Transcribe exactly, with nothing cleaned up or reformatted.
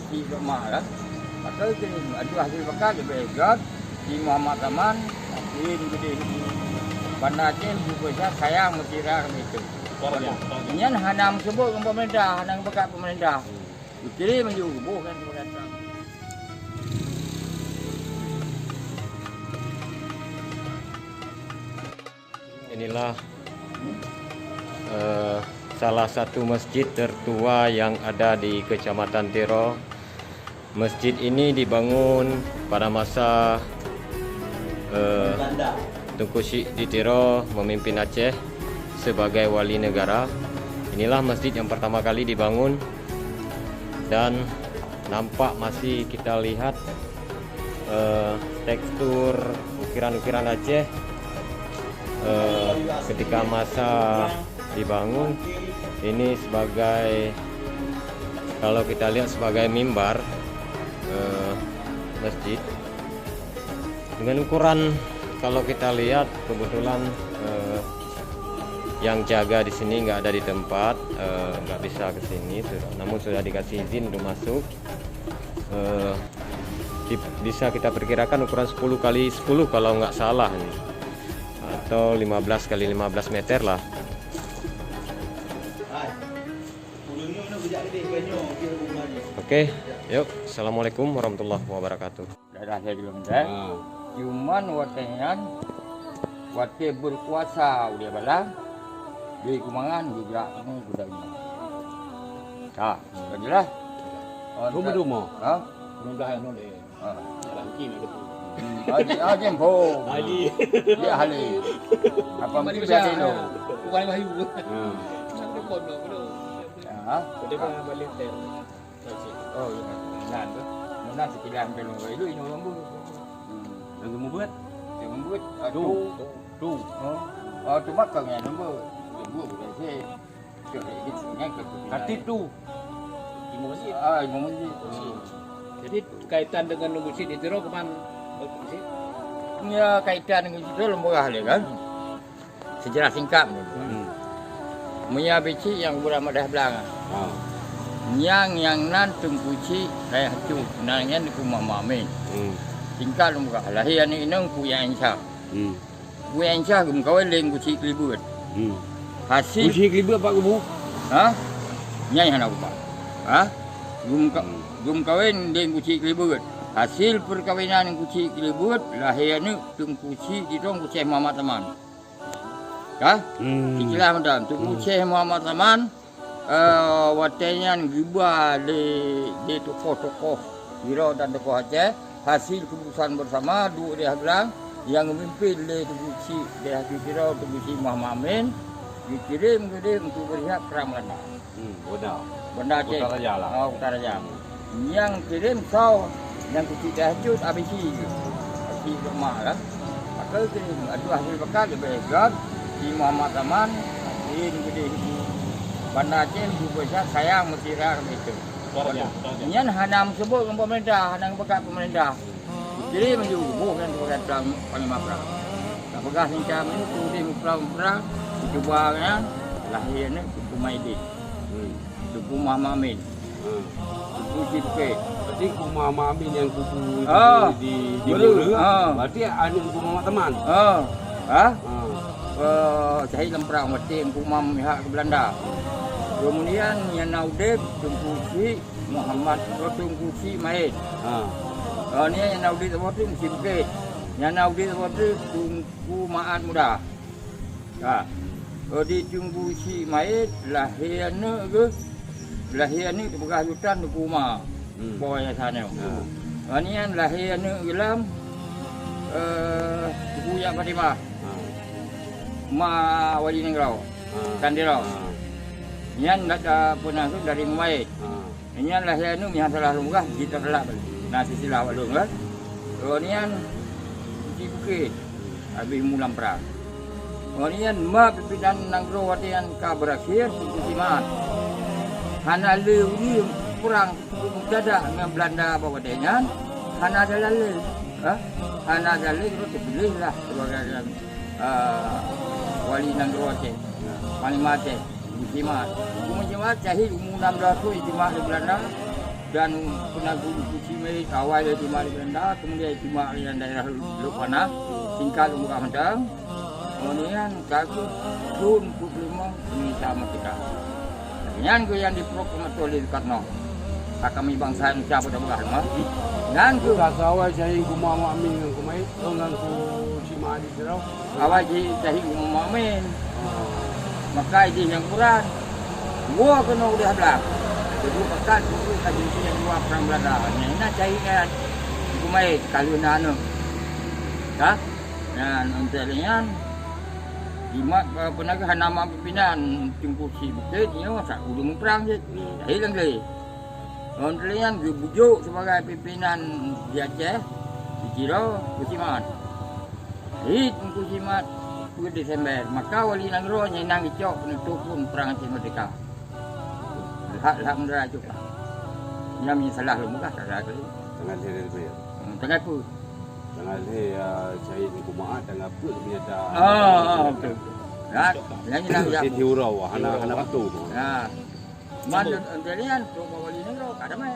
Di rumah lah. Maka itu, aduh, hasil bakat leubeh gét. Di Muhammad Saman, Yasin Gede, Banda Aceh, Bukosa, sayang meuti rang itu. Nyan hana meuseubut ngon pemerintah, hana meubakat pemerintah. Dikiri meunyoe boh kan pemerintah. Inilah, eh, salah satu masjid tertua yang ada di Kecamatan Tiro. Masjid ini dibangun pada masa, eh, Teuku Chik di Tiro memimpin Aceh sebagai wali negara. Inilah masjid yang pertama kali dibangun dan nampak masih kita lihat, eh, tekstur ukiran-ukiran Aceh, eh, ketika masa dibangun ini sebagai, kalau kita lihat, sebagai mimbar, eh, masjid. Dengan ukuran, kalau kita lihat, kebetulan, eh, yang jaga di sini nggak ada di tempat, eh, nggak bisa ke sini, sudah, namun sudah dikasih izin untuk masuk. Eh, di-, bisa kita perkirakan ukuran sepuluh kali sepuluh kalau nggak salah ini, atau lima belas kali lima belas meter lah. Oke, yuk. Assalamualaikum warahmatullahi wabarakatuh. Daerah saya belum ada. Ha. Cuman watèe nyan, watèe berkuasa udah balang, di kumangan juga ini sudah ini. Ha, sudah jelas. Oh, Rumah tak- rumah. Ha? Rumah dah anu deh. Ha. Dalam kin ada tu. Hmm, haji, haji Empu. Haji. Dia ahli. Apa mungkin dia dulu? Bukan Wahyu. Hmm. Kenapa dia bodoh, bodoh? Ha? Dia pernah balik hotel. Oh, iya. Nan tu. Nan sekilas hampir lima belas kilo, ini orang bu. Hmm. Yang kamu buat? Yang membuat, ah, Tu. Tu. Tu. Oh. Oh, tu makan yang lembut. Lembut bukan sih. Khatib tu. Imam masjid. Ah, imam masjid. Masjid. Jadi, kaitan dengan masjid di Tiro, kemana? Masjid. Ya, kaitan dengan itu lembah dia kan. Sejarah singkat. Hmm. Meunyoe Abici nyang gura madah blang. Ha. Nyang, nyang nan Teungku Chik, Rayeuk Hacut, nan nyan Teungku Muhammad Amin. Hmm. Singkat lôn peugah, lahé aneuk inong Teungku Yang Insya. Hmm. Teungku Yang Insya geumeukawen lé Teungku Chik Keulibeut. Hmm. Hasil Teungku Chik Keulibeut bak kubu? Ha? Nyan hana kuba. Ha? Geumeuka-, Hmm. geumeukawen lé Teungku Chik Keulibeut. Hasil peukawinan Teungku Chik Keulibeut, lahé aneuk Teungku Chik Jitong Teungku Syekh Muhammad Saman. Ka? Hmm. Istilah mantong. Teungku Hmm. Syekh Muhammad Saman, eh, watèe nyan geuba lé, lé tokoh-tokoh Tiro dan tokoh Aceh, hasil keputusan bersama duek di Hagelang nyang geumimpin lé Teungku Chik di Haji Tiro, Teungku Chik Muhammad Amin, geukirém keudeh untuk beurhiab perang Belanda. Hmm, Banda. Banda Aceh. Kutaraja lah. Oh, Kutaraja. Nyang kirém soe, nyang keuchik tahajud, A B C. Keuchik mak lah. Maka kirém, aduh, hasil bakat leubeh gét, di Muhammad Saman, di Gede Ibu. Banda Aceh, Ibu Besar, sayang, meuti rang, itu. Kutaraja, Kutaraja. Nyan hana meuseubut ngon pemerintah, hana meubakat pemerintah. Jadi, meunyoe buh nyan sebagai tuan panglima perang. Tapeugah singkat, meunyoe tu di muprang-muprang, dicuba nyan, lahé aneuk Teungku Maidin. Hmm. Teungku Muhammad Amin. Hmm. Teungku Cipke. Berarti Teungku Muhammad Amin nyang kubu Ah, di, di, di Mura. Mura. Ah. Berarti aneuk Teungku Muhammad Saman. Ah. Ha? Ah. Eh, syahid lam perang, berarti Teungku Muhammad mihak ke Belanda. Kemudian, nyang na udeb, Teungku Chik Muhammad, oh, Teungku Chik Maid. Ha. Oh, ni nyang na udeb saboh tu Teungku Chik Bukét. Nyang na udeb saboh tu Teungku Maat Muda. Ha. Oh, di Teungku Chik Maid, lahé aneuk geuh, lahé aneuk teupeugah lutan Teungku Ma. Hmm. Boh yayasan nyoe. Ha. Oh, ni nyan lahé aneuk geuh lam, eh, Teungku Yak Fatimah. Ha. Ma Wali Nanggroe. Ha. Kandiro. Ha. Nyan dak, eh, peunah tu dari Mumaid. Ha. Nyan lahé aneuk meuhan salah lôn peugah, jiteukalak balik. Na silsilah awak lôn kan. Lôn nyan di bukét, habéh mulam prang. Lôn nyan ma pimpinan nanggroe watèe nyan ka beurakhé, Teungku Siman. Hana lé ureueng prang meucadak ngon Belanda bak watèe nyan, hana jalan lé. Ha? Hana jalan lé, terus teupiléh lah sebagai, ah, wali nanggroe Aceh. Panglima Aceh. Muslimat. Buku Muslimat syahid umu enam belas thôn, ijma di Belanda. Dan pernah guru kunci mei awai dari Timur Belanda, kemudian Timur yang daerah Lok Panah, tingkat Lok Murah Mentang. Kemudian kaki pun pukul lima, Indonesia merdeka. Nyan ke yang diproklamator oleh Soekarno. Kami bangsa Indonesia pada belah mah. Nyan ke Bukan sawai saya kuma Mak Min ngan kuma itu ngan ku si Mak Adi Jerau. Awai ji tahi Mak Min. Maka di yang kurang. Dua kena udah belah. Jadi pekat tu tadi yang dua perang Belanda. Nah, ina cari kan. Kumai kalau nak anu. Dah? Nah, untuk nyan. Jimat, eh, peunaga hana mak pimpinan Teungku Si Bukét nyoe sak ulôn muprang jih. Lahé lôn glé. Lôn teulian geubujuk sibagai pimpinan di Aceh, di Tiro, Kusimat. Hi Teungku Simat, peuet Desember, maka Wali Nanggroe nyang inong geucok peunutôp phon Prang Aceh Merdeka. Lhak-lhak meudara cok. Nyang salah lôn peugah, salah lôn. Tanggai lhèe dari April. Hmm, tanggai peue? Tanggai lhèe, ah, Syahid Teungku Maat, tanggai peuet ternyata. Ah, ah, betul. Kan? Nyang inong Di, di Hurau, hana, hana beutôi. Nah. Man, untuk lian, untuk Wali Nanggroe, ka damai.